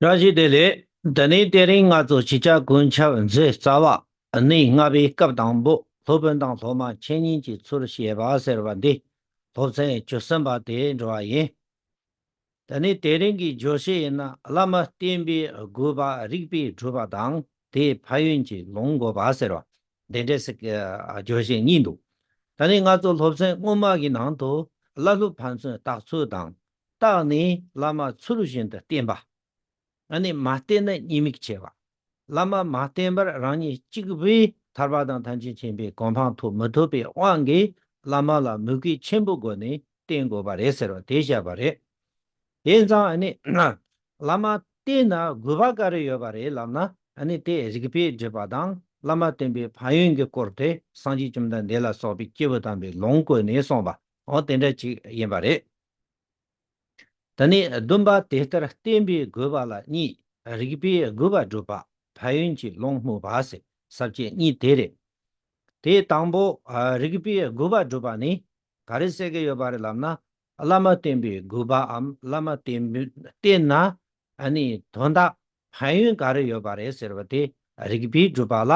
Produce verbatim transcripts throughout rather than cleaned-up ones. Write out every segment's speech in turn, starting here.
བཀྲ་ཤིས་བདེ་ལེགས། ད་ནི་དེ་རིང་ང་ཚོ་ཕྱི་རྒྱལ་གུང་ཁྲན་མཛད་རྩ་བ་གནས་ལྔ་པའི་སྐབས་དང་པོ་སློབ་དཔོན་དང་སློབ་མ་འཆད་ཉན་གྱི་ཚུལ་བཤད་པ་ཟེར་བ་འདི་སློབ་ཚན་བཅུ་གསུམ་པ་དེ་འགྲོ་བ་ཡིན། ད་ནི་དེ་རིང་གི་བརྗོད་བྱ་ཡིན་ན་བླ་མ་བསྟེན་པའི་དགོས་པ་རིགས་པས་སྒྲུབ་པ་དང་དེའི་ཕན་ཡོན་གྱི་ལུང་དགོས་པ་ཟེར་བ་འདི་འདྲ་ཞིག་བརྗོད་བྱ་གཉིས་འདུག་ད་ནི་ང་ཚོ་སློབ་ཚན་སྔོན་མ་གི་ནང་དུ་བླ་སློབ་ཕན་ཚུན་བརྟག་ཚུལ་དང་བརྟགས་ནས་བླ་མ་ཚུལ་བཞིན་དུ་བསྟེན་པ། ཨ་ནི་མ་བསྟེན་ན་ཉེས་དམིགས་ཆེ་བ། བླ་མ་མ་བསྟེན་པར་རང་ཉིད་གཅིག་པུས་ཐར་པ་དང་ཐམས་ཅད་མཁྱེན་པའི་གོ་འཕང་ཐོབ་མི་ཐུབ་པའི་དབང་གིས་བླ་མ་ལ་མོས་གུས་ཆེན་པོའི་སྒོ་ནས་བསྟེན་དགོས་པ་རེད་ཟེར་བ་དེ་བཤད་པ་རེད། དེ་ཙང་ཨ་ནི་བླ་མ་བསྟེན་ན་དགོས་པ་ག་རེ་ཡོད་པ་རེད་ལབ་ན། ཨ་ནི་དེ་རིགས་པས་སྒྲུབ་པ་དང་བླ་མ་བསྟེན་པའི་ཕན་ཡོན་གྱི་སྐོར་དེ་སངས་རྒྱས་བཅོམ་ལྡན་འདས་ལ་སོགས་པའི་སྐྱེས་བུ་དམ་པའི་ལུང་བཀོད་ནས་གསུངས་པ་འོ་དེ་འདྲ་ཅིག་ཡིན་པ་རེད། ད་ནི་སྡོམ་པ་དེ་ལྟར་བསྟེན་པའི་དགོས་པ་ལ་གཉིས། རིགས་པས་དགོས་པ་སྒྲུབ་པ། ཕན་ཡོན་གྱི་ལུང་སྨོས་པ་ཟེར་ས་བཅད་གཉིས་དེ་རེད། དེ་དང་པོ་ཨ་རིགས་པས་དགོས་པ་སྒྲུབ་པ་ནི་ག་རེ་ཟེར་གྱི་ཡོད་པ་རེད་ལབ་ན། བླ་མ་བསྟེན་པའི་དགོས་པའམ་བླ་མ་བསྟེན་པའི་བསྟེན་ན་ཨ་ནི་དོན་དག་ཕན་ཡོན་ག་རེ་ཡོད་པ་རེད་ཟེར་བ་དེ་རིགས་པས་སྒྲུབ་པ་ལ།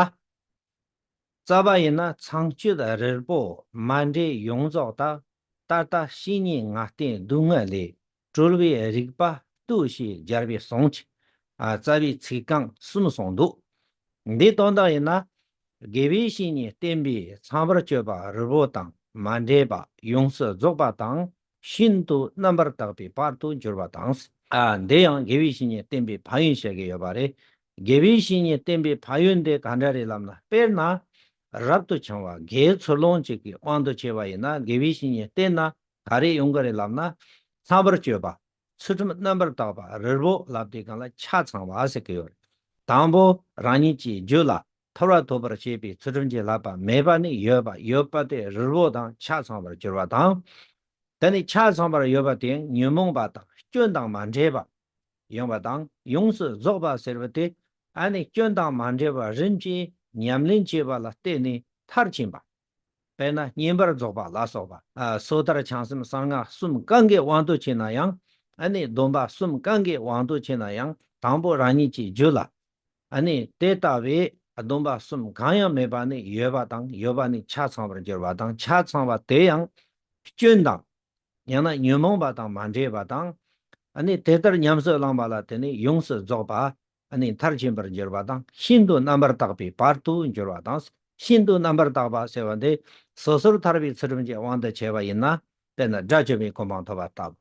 རྩ་བ་ཡིན་ན་ཚངས་སྤྱོད་རིལ་པོ་མཎྜལ་ཡོངས་རྫོགས་དག་ད་ལྟ་བཤེས་གཉེན་ལྔ་བསྟེན་སྡུག་བསྔལ་ལས་གྲོལ་བའི་རིགས་པ་ལྟོས་ཞེས་རྒྱལ་བས་གསུངས། ཨ་རྩ་བའི་ཚིག་རྐང་གསུམ་གསུངས་འདུག་འདི་དོན་དག་ཡིན་ན། དགེ་བའི་བཤེས་གཉེན་བསྟེན་པས་ཚངས་པར་སྤྱོད་པ་རིལ་པོ་དང་མཎྜལ་པ་ཡོངས་སུ་རྫོགས་པ་དང་ཤིན་ཏུ་རྣམ་པར་དག་པའི་བར་དུ་འགྱུར་བ་དང་། ཨ་འདི་ཡང་དགེ་བའི་བཤེས་གཉེན་བསྟེན་པའི་ཕན་ཡོན་བཤད་ཀྱི་ཡོད་པ་རེད། དགེ་བའི་བཤེས་གཉེན་བསྟེན་པའི་ཕན་ཡོན་དེ་ག་འདྲ་རེད་ལབ་ན། དཔེར་ན་རབ་ཏུ་བྱུང་བ་དགེ་ཚུལ་སློང་གཅིག་གི་དབང་དུ་བྱས་པ་ཡིན་ན། དགེ་བའི་བཤེས་གཉེན་བསྟེན་ན་ག་རེ་ཡོང་གི་རེད་ལབ་ན། ཚངས་པར་སྤྱོད་པ། ཚུལ་ཁྲིམས་རྣམ་པར་དག་པ། རིལ་པོ་ལབ་དེ་གང་ལ་ཆ་ཚང་བ་ཟེར་གི་ཡོད་རེད། དང་པོ་རང་ཉིད་ཀྱི་རྒྱུད་ལ་ཐར་པ་ཐོབ་པར་བྱེད་པའི་ཚུལ་ཁྲིམས་ཀྱི་བསླབ་པ་མེད་པ་ནི་ཡོད་པ། ཡོད་པ་དེ་རིལ་པོ་དང་ཆ་ཚང་བར་འགྱུར་བ་དང་། དེ་ནི་ཆ་ཚང་བར་ཡོད་པ་དེ་ཉོན་མོངས་པ་དང་སྐྱོན་དང་མ་འདྲེས་པ་ཡོང་བ་དང་། ཡོངས་སུ་རྫོགས་པ་ཟེར་བ་དེ་ཨ་ནི་སྐྱོན་དང་མ་འདྲེས་པ་རིམ་གྱིས་ཉམས་ལེན་བྱེད་པ་ལ་བརྟེན་ནས་མཐར་ཕྱིན་པ། དཔེར་ན་བསྙེན་པར་རྫོགས་པ་ལ་སོགས་པ། ཨ་སོ་ཐར་བྱང་སེམས་གསང་སྔགས་གསུམ་གང་གི་དབང་དུ་བྱས་ན་ཡང་། ཨ་ནི་སྡོམ་པ་གསུམ་གང་གི་དབང་དུ་བྱས་ན་ཡང་། དང་པོ་རང་ཉིད་ཀྱི་རྒྱུད་ལ་ཨ་ནི་དེ་ལྟ་བུའི་སྡོམ་པ་གསུམ་གང་ཡང་མེད་པ་ནི་ཡོད་པ་དང་། ཡོད་པ་ནི་ཆ་ཚང་བར་འགྱུར་བ་དང་། ཆ་ཚང་བ་དེ་ཡང་སྐྱོན་དང་། ཡང་ན་ཉོན་མོངས་པ་དང་མ་འདྲེས་པ་དང་། ཨ་ནི་དེ་ལྟར་ཉམས་སུ་བླངས་པ་ལ་དེ་ནི་ཡོངས་སུ་རྫོགས་པ། ཨ་ནི་མཐར་ཕྱིན་པར་འགྱུར་བ་དང་། ཤིན་ཏུ་རྣམ་པར་དག་པའི་བར་དུ་འགྱུར་བ་དང་། ཤིན་ཏུ་རྣམ་པར་དག་པ་ཟེར་བ་འདི་སོ་སོར་ཐར་པའི་ཚུལ་ཁྲིམས་ཀྱི་དབང་དུ་བྱས་པ་ཡིན་ན། དཔེར་ན་དགྲ་བཅོམ་པའི་གོ་འཕང་ཐོབ་པ་ལྟ་བུ།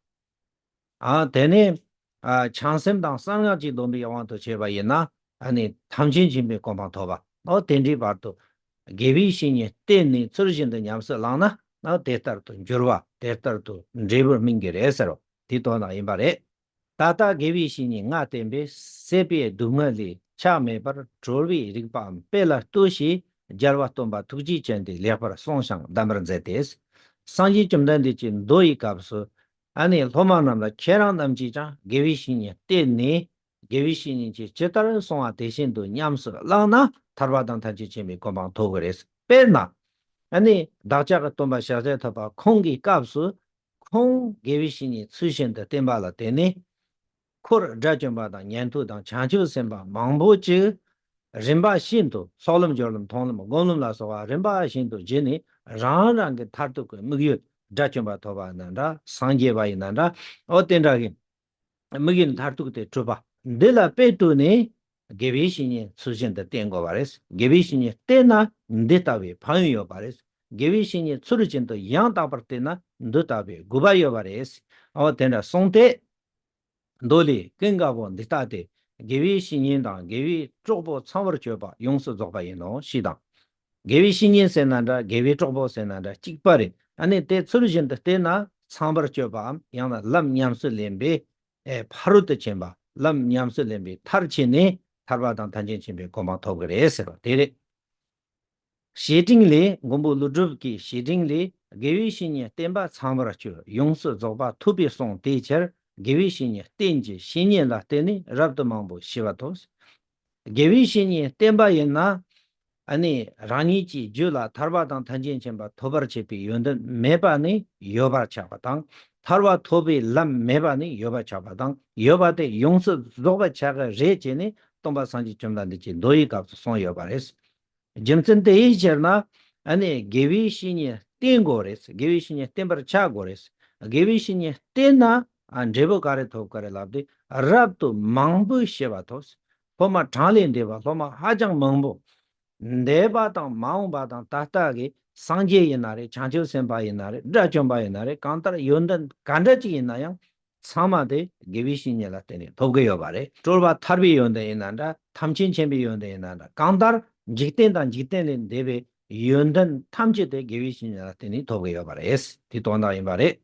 ཨ་དེ་ནས་ཨ་བྱང་སེམས་དང་གསང་སྔགས་ཀྱི་སྡོམ་པའི་དབང་དུ་བྱས་པ་ཡིན་ན། ཨ་ནི་ཐམས་ཅད་མཁྱེན་པའི་གོ་འཕང་ཐོབ་པ། ཨོ་དེ་འདྲའི་བར་དུ་དགེ་བའི་བཤེས་གཉེན་བསྟེན་ནས་ཚུལ་བཞིན་དུ་ཉམས་སུ་བླངས་ན། ཨོ་དེ་ལྟར་དུ་འགྱུར་བ། དེ་ལྟར་དུ་འབྲས་བུ་སྨིན་གྱི་རེད་ཟེར་བ་དེའི་དོན་དག་ཡིན་པ་རེད། ད་ལྟ་དགེ་བའི་བཤེས་གཉེན་ལྔ་བསྟེན་པས་སྲེད་པའི་སྡུག་བསྔལ་ལས་ཆགས་མེད་པར་གྲོལ་བའི་རིགས་པའམ་དཔེ་ལ་ལྟོས་ཞེས་རྒྱལ་བ་སྟོན་པ་ཐུགས་རྗེ་ཅན་དེས་ལེགས་པར་གསུངས་ཤིང་གདམས་པར་མཛད་དེ། སངས་རྒྱས་བཅོམ་ལྡན་འདས་ཀྱི་མདོ་ཡི་སྐབས་སུ། ཨ་ནི་སློབ་མ་རྣམས་ལ་ཁྱེད་རང་རྣམས་ཀྱིས་ཀྱང་དགེ་བའི་བཤེས་གཉེན་བསྟེན་ནས། དགེ་བའི་བཤེས་གཉེན་གྱིས་ཇི་ལྟར་གསུངས་པ་དེ་བཞིན་དུ་ཉམས་སུ་བླངས་ན་ཐར་པ་དང་ཐམས་ཅད་མཁྱེན་པའི་གོ་འཕང་ཐོབ་ཀྱི་རེད། དཔེར་ན། ཨ་ནི་བདག་ཅག་གི་སྟོན་པ་ཤཱཀྱ་ཐུབ་པ་ཁོང་གི་སྐབས་སུ། ཁོང་དགེ་བའི་བཤེས་གཉེན་ཚུལ་བཞིན་དུ་བསྟེན་པ་ལ་བརྟེན་ནས། འཁོར་དགྲ་བཅོམ་པ་དང་ཉན་ཐོས་དང་བྱང་ཆུབ་སེམས་དཔའ་མང་པོ་ཅིག་རིམ་པ་བཞིན་དུ་ཚོགས་ལམ་སྦྱོར་ལམ་མཐོང་ལམ་སྒོམ་ལམ་ལ་སོགས་པ་རིམ་པ་བཞིན་དུ་བྱས་ནས་རང་རང་གི་མཐར་ཐུག་གི་དམིགས་ཡུལ་དགྲ་བཅོམ་པ་ཐོབ་པ་ཡིན་ན་འདྲ། སངས་རྒྱས་པ་ཡིན་ན་འདྲ། འོ་དེ་འདྲ་གི་དམིགས་ཡུལ་མཐར་ཐུག་དེ་གྲུབ་པ་འདི་ལ་དཔེ་བསྟུན་ནས་དགེ་བའི་བཤེས་གཉེན་ཚུལ་བཞིན་དུ་བསྟེན་དགོས་པ་རེད། དགེ་བའི་བཤེས་གཉེན་བསྟེན་ན་འདི་ལྟ་བུའི་ཕན་ཡོན་ཡོད་པ་རེད། དགེ་བའི་བཤེས་གཉེན་ཚུལ་བཞིན་དུ་ཡང་དག་པར་བསྟེན་ན་འདི་ལྟ་བུའི་དགོས་པ་ཡོད་པ་རེད། འོ་དེ་འདྲ་གསུངས་ཏེ། མདོ་ལས་ཀུན་དགའ་བོ་འདི་ལྟ་སྟེ། དགེ་བའི་བཤེས་གཉེན་དང་དགེ་བའི་གྲོགས་པོ་ཚངས་པར་སྤྱོད་པ་ཡོངས་སུ་རྫོགས་པ་ཡིན་ནོ་ཞེས་དང་། དགེ་བའི་བཤེས་གཉེན་ཟེར་ན་འདྲ། དགེ་བའི་གྲོགས་པོ་ཟེར་ན་འདྲ། གཅིག་པ་རེད། ཨ་ནི་དེ་ཚུལ་བཞིན་དུ་བསྟེན་ན་ཚངས་པར་སྤྱོད་པའམ་ཡང་ན་ལམ་ཉམས་སུ་ལེན་པའི་ཨེ་ཕ་རོལ་ཏུ་ཕྱིན་པ། ལམ་ཉམས་སུ་ལེན་པའི་མཐར་ཕྱིན་ནས་ཐར་པ་དང་ཐམས་ཅད་མཁྱེན་པའི་གོ་འཕང་ཐོབ་ཀྱི་རེད་ཟེར་བ་དེ་རེད། བཤེས་སྤྲིང་ལས། མགོན་པོ་ཀླུ་སྒྲུབ་ཀྱི་བཤེས་སྤྲིང་ལས། དགེ་བའི་བཤེས་གཉེན་བསྟེན་པ་ཚངས་པར་སྤྱོད། ཡོངས་སུ་རྫོགས་པ་ཐོབ་པའི་གསུང་དེའི་ཕྱིར། དགེ་བའི་བཤེས་གཉེན་བསྟེན་གྱི་བཤེས་གཉེན་ལ་བརྟེན་ནས་རབ་ཏུ་མང་པོ་ཞི་བ་ཐོབ། དགེ་བའི་བཤེས་གཉེན་བསྟེན་པ་ཡིན་ན། ཨ་ནི་རང་ཉིད་ཀྱི་རྒྱུད་ལ་ཐར་པ་དང་ཐམས་ཅད་མཁྱེན་པ་ཐོབ་པར་བྱེད་པའི་ཡོན་ཏན་མེད་པ་ནི་ཡོད་པར་ཆགས་པ་དང་། ཐར་པ་ཐོབ་པའི་ལམ་མེད་པ་ནི་ཡོད་པར་ཆགས་པ་དང་། ཡོད་པ་དེ་ཡོངས་སུ་རྫོགས་པར་ཆགས་ཀྱི་རེད་ཅེས་ནི་སྟོན་པ་སངས་རྒྱས་བཅོམ་ལྡན་འདས་ཀྱིས་མདོ་ཡི་སྐབས་སུ་གསུངས་ཡོད་པ་རེད། རྒྱུ་མཚན་དེ་ཡི་ཕྱིར་ན། ཨ་ནི་དགེ་བའི་བཤེས་གཉེན་བསྟེན་དགོས་རེད། དགེ་བའི་བཤེས་གཉེན་བསྟེན་པར་བྱ་དགོས་རེད། དགེ་བའི་བཤེས་གཉེན་བསྟེན་ན་ཨ་འབྲས་བུ་ག་རེ་ཐོབ་ག་རེ་ལབ་དུས། རབ་ཏུ་མང་པོའི་བྱེ་བ་ཐོབ། སློབ་མ་གྲངས་ལས་འདས་པ་སློབ་མ་ཧ་ཅང་མང་པོ། འདས་པ་དང་མ་འོངས་པ་དང་ད་ལྟ་གི་སངས་རྒྱས་ཡིན་ན་རེད། བྱང་ཆུབ་སེམས་དཔའ་ཡིན་ན་རེད། དགྲ་བཅོམ་པ་ཡིན་ན་རེད། གང་ལྟར་ཡོན་ཏན་ག་འདྲ་ཅིག་ཡིན་ན་ཡང་། ཚང་མ་དེ་དགེ་བའི་བཤེས་གཉེན་ལ་བརྟེན་ནས་ཐོབ་ཀྱི་ཡོད་པ་རེད། གྲོལ་བ་ཐར་པའི་ཡོན་ཏན་ཡིན་ན་འདྲ། ཐམས་ཅད་མཁྱེན་པའི་ཡོན་ཏན་ཡིན་ན་འདྲ། གང་ལྟར་འཇིག་རྟེན་དང་འཇིག་རྟེན་ལས་འདས་པའི་ཡོན་ཏན་ཐམས་ཅད་དེ་དགེ་བའི་བཤེས་གཉེན་ལ་བརྟེན་ནས་ཐོབ་ཀྱི་ཡོད་པ་རེད། དེ་དོན་དག་ཡིན་པ་རེད།